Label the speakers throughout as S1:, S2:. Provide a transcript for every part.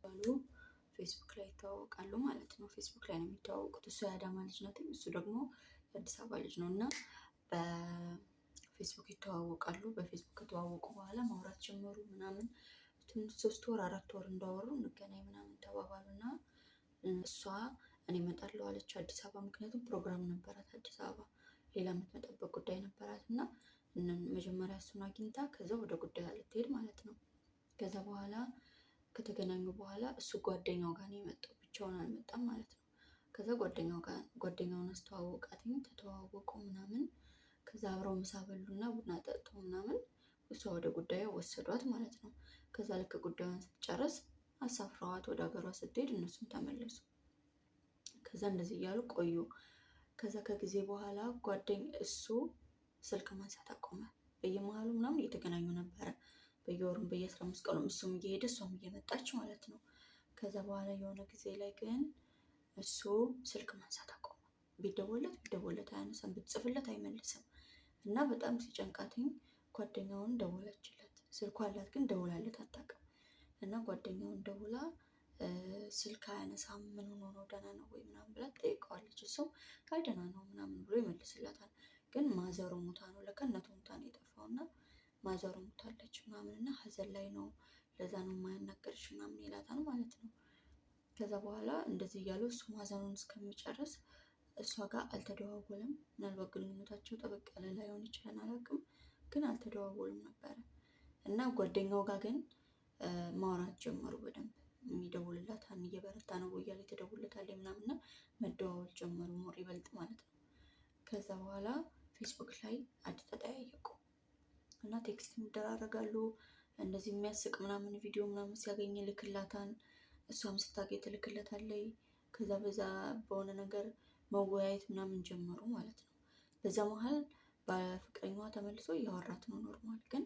S1: ባሉ ፌስቡክ ላይ ይተዋወቃሉ ማለት ነው። ፌስቡክ ላይ ነው የሚተዋወቁት። እሱ የአዳማ ልጅ ናት፣ እሱ ደግሞ የአዲስ አበባ ልጅ ነው እና በፌስቡክ ይተዋወቃሉ። በፌስቡክ ከተዋወቁ በኋላ ማውራት ጀመሩ ምናምን። ትንሽ 3 ወር 4 ወር እንዳወሩ እንገናኝ ምናምን ተባባሉ እና እሷ እኔ እመጣለሁ አለች አዲስ አበባ። ምክንያቱም ፕሮግራም ነበራት አዲስ አበባ፣ ሌላ የምትመጣበት ጉዳይ ነበራት እና መጀመሪያ እሱን አግኝታ ከዛ ወደ ጉዳዩ ልትሄድ ማለት ነው። ከዛ በኋላ ከተገናኙ በኋላ እሱ ጓደኛው ጋር ነው የመጣው፣ ብቻውን አልመጣም ማለት ነው። ከዛ ጓደኛው ጋር ጓደኛውን አስተዋወቃትኝ፣ ተተዋወቁ ምናምን። ከዛ አብረው ምሳ በሉና ቡና ጠጥቶ ምናምን እሷ ወደ ጉዳዩ ወሰዷት ማለት ነው። ከዛ ልክ ጉዳዩን ስትጨርስ አሳፍረዋት ወደ ሀገሯ ስትሄድ እነሱም ተመለሱ። ከዛ እንደዚህ እያሉ ቆዩ። ከዛ ከጊዜ በኋላ ጓደኝ እሱ ስልክ ማንሳት አቆመ። በየመሀሉ ምናምን እየተገናኙ ነበረ። በየወሩም በየ15 ቀኑም እሱም እየሄደ እሷም እየመጣች ማለት ነው። ከዛ በኋላ የሆነ ጊዜ ላይ ግን እሱ ስልክ ማንሳት አቆመ። ቢደወለት ቢደወለት አያነሳም፣ ብትጽፍለት አይመልስም። እና በጣም ሲጨንቃትኝ ጓደኛውን ደወለችለት። ስልኳ አላት ግን ደውላለት አታውቅም። እና ጓደኛውን ደውላ ስልክ አያነሳም፣ ምን ሆኖ ነው፣ ደህና ነው ወይ ምናምን ብላ ትጠይቀዋለች። እሱም አይ ደህና ነው ምናምን ብሎ ይመልስላታል። ግን ማዘሩ ሙታ ነው፣ ለካ እናቱ ሙታ ነው የጠፋው እና ማዘሩ ሙታለች ምናምን እና ሀዘን ላይ ነው፣ ለዛ ነው የማያናገርሽ ምናምን ይላታል ማለት ነው። ከዛ በኋላ እንደዚህ እያሉ እሱ ሀዘኑን እስከሚጨርስ እሷ ጋር አልተደዋወለም። ምናልባት ግንኙነታቸው ጠበቅ ያለ ላይሆን ይችላል አላውቅም፣ ግን አልተደዋወሉም ነበረ እና ጓደኛው ጋር ግን ማውራት ጀመሩ በደንብ። የሚደውልላት እየበረታ ነው እያለ የተደውልለታል ምናምን እና መደዋወል ጀመሩ more ይበልጥ ማለት ነው። ከዛ በኋላ ፌስቡክ ላይ add ተጠያየቁ እና text ይደራረጋሉ። እንደዚህ የሚያስቅ ምናምን ቪዲዮ ምናምን ሲያገኝ ልክላታን፣ እሷም ስታገኝ ትልክለታለች። ከዛ በዛ በሆነ ነገር መወያየት ምናምን ጀመሩ ማለት ነው። በዛ መሀል በፍቅረኛዋ ተመልሶ እያወራት ነው normal። ግን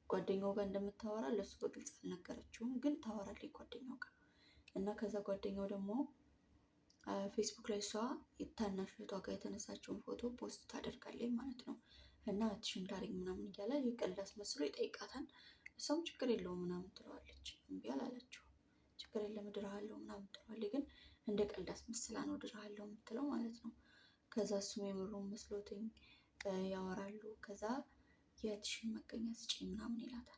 S1: ጓደኛው ጋር እንደምታወራ ለእሱ በግልጽ አልነገረችውም፣ ግን ታወራለች ጓደኛው ጋር። እና ከዛ ጓደኛው ደግሞ ፌስቡክ ላይ እሷ ታናሽ እህቷ ጋር የተነሳችውን ፎቶ post ታደርጋለች ማለት ነው። እና እህትሽን ዳሪኝ ምናምን እያለ የቀልድ አስመስሎ ይጠይቃታል። እሷም ችግር የለውም ምናምን ትለዋለች። እምቢ አላለችው። ችግር የለም እድርሃለሁ ምናምን ትለዋለች። ግን እንደ ቀልድ አስመስላ ነው እድርሃለሁ የምትለው ማለት ነው። ከዛ እሱም የምሩን መስሎትኝ ያወራሉ። ከዛ የእህትሽን መገኛ ስጪኝ ምናምን ይላታል።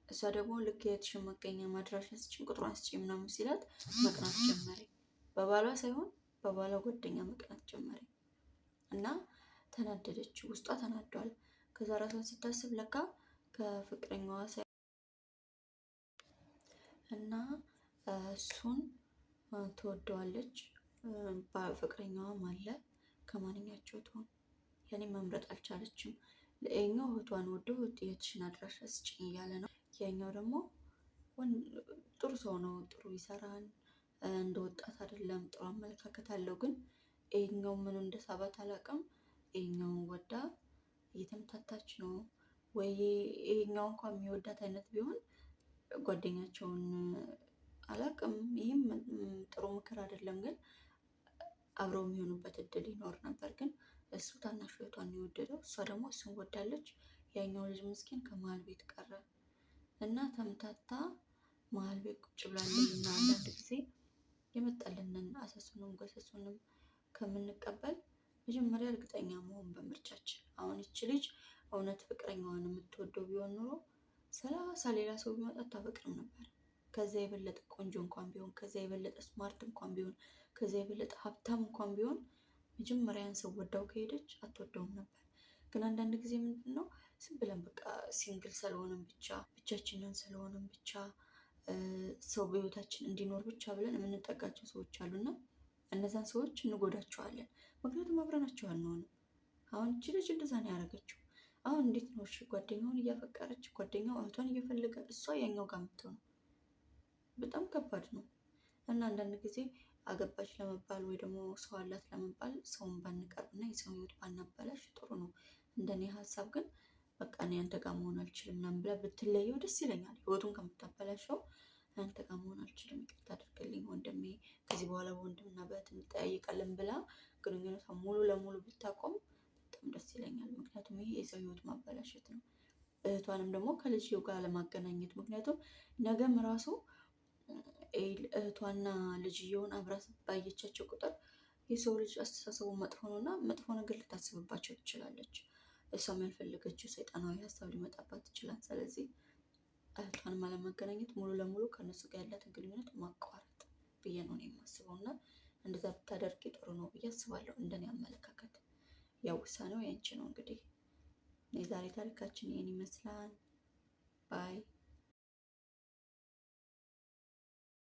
S1: እሷ ደግሞ ልክ የእህትሽን መገኛ ማድራሻ ስጪኝ፣ ቁጥሯን ስጪኝ ምናምን ሲላት መቅናት ጀመረኝ። በባሏ ሳይሆን በባሏ ጓደኛ መቅናት ጀመረኝ እና ተናደደች። ውስጧ ተናዷል። ከዛ ራሷን ስታስብ ለካ ከፍቅረኛዋ እና እሱን ትወደዋለች፣ ፍቅረኛዋም አለ። ከማንኛቸው ትሆን ያኔ መምረጥ አልቻለችም። ለኛው እህቷን ወዶ የእህትሽን አድራሻ ስጭኝ እያለ ነው። ያኛው ደግሞ ጥሩ ሰው ነው፣ ጥሩ ይሰራል፣ እንደ ወጣት አይደለም፣ ጥሩ አመለካከት አለው። ግን ይሄኛው ምኑ እንደሳባት አላውቅም። ይሄኛውን ወዳ እየተመታታች ነው ወይ? ይሄኛው እንኳን የሚወዳት አይነት ቢሆን ጓደኛቸውን አላውቅም። ይህም ጥሩ ምክር አይደለም፣ ግን አብረው የሚሆኑበት እድል ይኖር ነበር። ግን እሱ ታናሽ እህቷን የወደደው፣ እሷ ደግሞ እሱን ወዳለች። ያኛው ልጅ ምስኪን ከመሀል ቤት ቀረ እና ተምታታ መሀል ቤት ቁጭ ብላለች። እና አንዳንድ ጊዜ የመጣልንን አሰሱንም ገሰሱንም ከምንቀበል መጀመሪያ እርግጠኛ መሆን በምርጫችን። አሁን ይቺ ልጅ እውነት ፍቅረኛዋን የምትወደው ቢሆን ኖሮ 30 ሌላ ሰው ቢመጣ አታፈቅርም ነበር። ከዛ የበለጠ ቆንጆ እንኳን ቢሆን፣ ከዛ የበለጠ smart እንኳን ቢሆን፣ ከዛ የበለጠ ሀብታም እንኳን ቢሆን መጀመሪያ ያን ሰው ወዳው ከሄደች አትወደውም ነበር። ግን አንዳንድ ጊዜ ምንድን ነው፣ ዝም ብለን በቃ single ስለሆነም ብቻ፣ ብቻችንን ስለሆነም ብቻ፣ ሰው በህይወታችን እንዲኖር ብቻ ብለን የምንጠጋቸው ሰዎች አሉና እነዛን ሰዎች እንጎዳቸዋለን። ምክንያቱም አብረናቸው አንሆንም። አሁን እቺ ልጅ እንደዛ ነው ያደረገችው። አሁን እንዴት ነው እሺ፣ ጓደኛውን እያፈቀረች፣ ጓደኛው እህቷን እየፈለገ፣ እሷ ያኛው ጋር የምትሆነው? በጣም ከባድ ነው። እና አንዳንድ ጊዜ አገባች ለመባል ወይ ደግሞ ሰው አላት ለመባል ሰውን ባንቀርብ እና የሰው ህይወት ባናበላሽ ጥሩ ነው። እንደኔ ሀሳብ ግን በቃ እኔ አንተ ጋር መሆን አልችልም ምናምን ብላ ብትለየው ደስ ይለኛል። ህይወቱን ከምታበላሸው አንተ ጋር መሆን አልችልም፣ ይቅርታ አድርግልኝ ወንድሜ፣ ከዚህ በኋላ በወንድምና በእህት እንጠያየቃለን ብላ ግንኙነቷን ሙሉ ለሙሉ ብታቆም በጣም ደስ ይለኛል። ምክንያቱም ይሄ የሰው ህይወት ማበላሸት ነው። እህቷንም ደግሞ ከልጅየው ጋር ለማገናኘት፣ ምክንያቱም ነገም ራሱ እህቷና ልጅየውን አብራ ባየቻቸው ቁጥር የሰው ልጅ አስተሳሰቡ መጥፎ ነው እና መጥፎ ነገር ልታስብባቸው ትችላለች። እሷም ያልፈለገችው ሰይጣናዊ ሀሳብ ሊመጣባት ይችላል። ስለዚህ እህቷንም አለማገናኘት ሙሉ ለሙሉ ከእነሱ ጋር ያላትን ግንኙነት ማቋረጥ ብዬ ነው የማስበው እና እንደዛ ብታደርጊ ጥሩ ነው ብዬ አስባለሁ። እንደኔ አመለካከት ያው ውሳኔው ያንቺ ነው። እንግዲህ የዛሬ ታሪካችን ይህን ይመስላል። Bye.